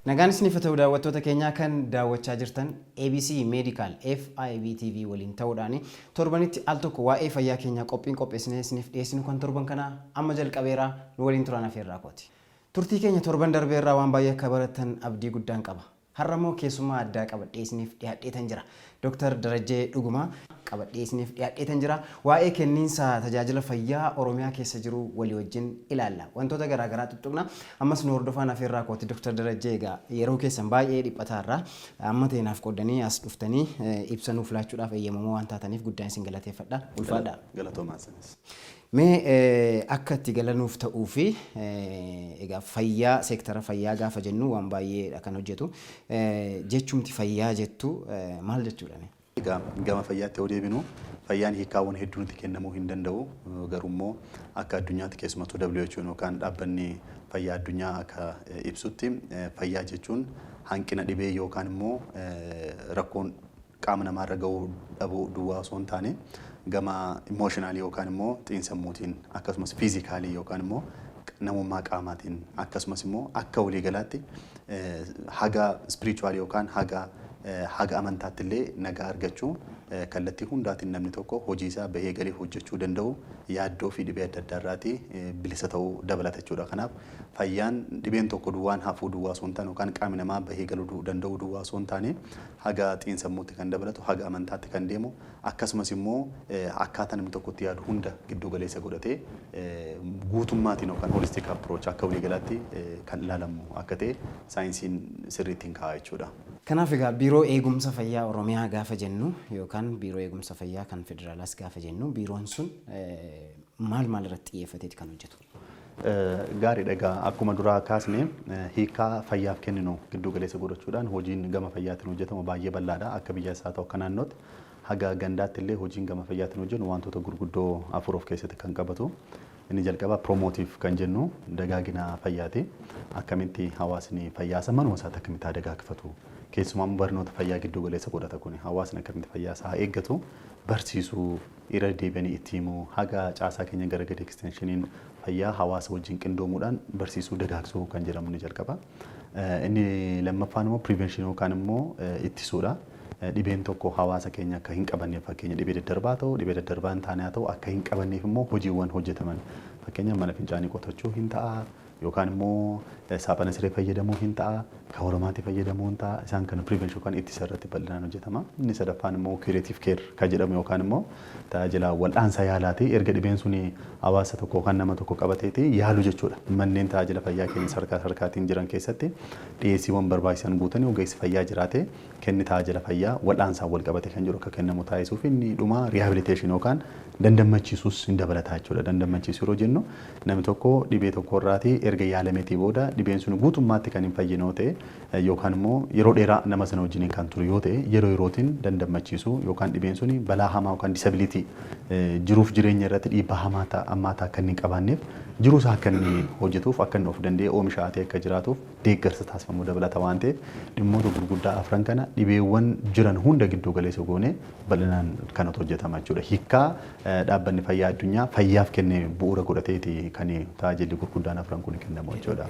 Nagaan isiniif haa ta'u, daawwattoota keenyaa kan daawwachaa jirtan ABC Medical FIB TV waliin ta'uudhaan torbanitti al tokko waa'ee fayyaa keenyaa qophiin qopheessinee isiniif dhiyeessinu kan torban kanaa amma jalqabeeraa. Nu waliin turan afeerraa kooti. Turtii keenya torban darbeerraa waan baay'ee akka barattan abdii guddaan qaba. Har'a immoo keessummaa addaa qabadhee isiniif dhiyaadheetan jira. Dr. Darajjee Dhugumaa qabadhee isiniif dhiyaadheetan jira. Waa'ee kenniinsa tajaajila fayyaa Oromiyaa keessa jiru walii wajjin ilaalla. Wantoota garaa garaa tuttuqna. Ammas nu hordofaan afeerraa kooti. Dr. Darajjee, egaa yeroo keessan baay'ee dhiphataarra amma ta'e naaf qooddanii as dhuftanii ibsa nuuf laachuudhaaf eeyyamamoo waan taataniif guddaan isin galateeffadha. Ulfaadha. Galatoomaa isinis. Mee akka itti galanuuf ta'uu fi egaa fayyaa, seektara fayyaa gaafa jennu waan baay'eedha kan hojjetu. Jechumti fayyaa jettu maal jechuudha? Egaa gama fayyaatti yoo deebinu, fayyaan hiikkaawwan hedduun itti kennamuu hin danda'u. Garuu immoo akka addunyaatti, keessumattuu WHO yookaan dhaabbanni fayyaa addunyaa akka ibsutti, fayyaa jechuun hanqina dhibee yookaan immoo rakkoon qaama namaarra gahuu dhabuu duwwaa osoo hin taane, gama emotional yookaan immoo xiinsammuutiin, akkasumas physical yookaan immoo namummaa qaamaatiin, akkasumas immoo akka waliigalaatti haga spiritual yookaan haga amantaatti illee nagaa argachuu, kallattii hundaatiin namni tokko hojii isaa bahee galee hojjechuu danda'u, yaaddoo fi dhibee adda addaa irraatii bilisa ta'uu dabalata jechuudha. Kanaaf fayyaan dhibeen tokko duwwaan hafuu duwwaa osoo hin taane, yookaan qaamni namaa bahee galuu danda'uu duwwaa osoo hin taane, haga xiinsammuutti kan dabalatu, haga amantaatti kan deemu, akkasumas immoo akkaataa namni tokko itti yaadu hunda giddu galeessa godhatee guutummaatiin yookaan holistic approach akka waliigalaatti kan ilaalamu akka ta'e saayinsiin sirriitti hin kaa'a jechuudha. Kanaaf egaa Biiroo Eegumsa Fayyaa Oromiyaa gaafa jennu yookaan Biiroo Eegumsa Fayyaa kan Federaalaas gaafa jennu, biiroon sun maal maal irratti xiyyeeffateeti kan hojjetu? Gaariidha. Egaa akkuma duraa kaasne, hiikaa fayyaaf kenninu giddu galeessa godhachuudhaan hojiin gama fayyaatiin hojjetamu baay'ee bal'aadha. Akka biyyaas haa ta'u, akka naannootti, haga gandaatti illee hojiin gama fayyaatiin hojjennu wantoota gurguddoo afur of keessatti kan qabatu. Inni jalqabaa promotive kan jennu dagaagina fayyaati. Akkamitti hawaasni fayyaa isaa manuma isaatti akkamitti haa dagaagfatu? Keessumaa barnoota fayyaa giddu galeessa godhata kuni. Hawaasni akkamitti fayyaa isaa haa eeggatu barsiisuu, irra deebi'anii itti himuu, haga caasaa keenya gara gadi extensioniin fayyaa hawaasa wajjin qindoomuudhaan barsiisuu, dagaagsuu kan jedhamu ni jalqaba. Inni lammaffaan immoo prevention yookaan immoo ittisuudha. Dhibeen tokko hawaasa keenya akka hin qabanneef, fakkeenya dhibee daddarbaa ta'u, dhibee daddarbaa hin taane haa ta'u, akka hin qabanneef immoo hojiiwwan hojjetaman, fakkeenya mana fincaanii qotachuu hin ta'a, yookaan immoo saaphana siree fayyadamuu hin ta'a, kan hormaatii fayyadamuu hin ta'a, isaan kana prevention yookaan ittisa irratti bal'inaan hojjetama. Inni sadaffaan immoo curative care kan jedhamu yookaan immoo tajaajila wal'aansa yaalaati. Erga dhibeen suni hawaasa tokko yookaan nama tokko qabateeti yaalu jechuudha. Manneen tajaajila fayyaa keenya sadarkaa sadarkaatiin jiran keessatti dhiyeessiiwwan barbaachisan guutanii, ogeessi fayyaa jiraate, kenni tajaajila fayyaa wal'aansaan wal qabate kan jiru akka kennamu taasisuu fi inni dhuma rehabilitation yookaan dandammachiisuus hin dabalataa jechuudha. Dandammachiisuu yeroo jennu, namni tokko dhibee tokko irraatii erga yaalameetii booda dhibeen sun guutummaatti kan hin fayyine yoo ta'e, yookaan immoo yeroo dheeraa nama sana wajjin kan turu yoo ta'e, yeroo yerootiin dandammachiisuu, yookaan dhibeen sun balaa hamaa yookaan disability jiruuf jireenya irratti dhiibbaa hamaa ammaataa akka inni hin qabaanneef, jiruu isaa akka inni hojjetuuf, akka inni of danda'ee oomisha ta'e akka jiraatuuf deeggarsa taasifamuu dabalata waan ta'eef, dhimmoota gurguddaa afran kana dhibeewwan jiran hunda giddu galeessa goonee bal'inaan kanatu hojjetama jechuudha. Hiikkaa dhaabbanni fayyaa addunyaa fayyaaf kenne bu'uura godhateeti kan tajaajilli gurguddaan afran kun kennamu jechuudha.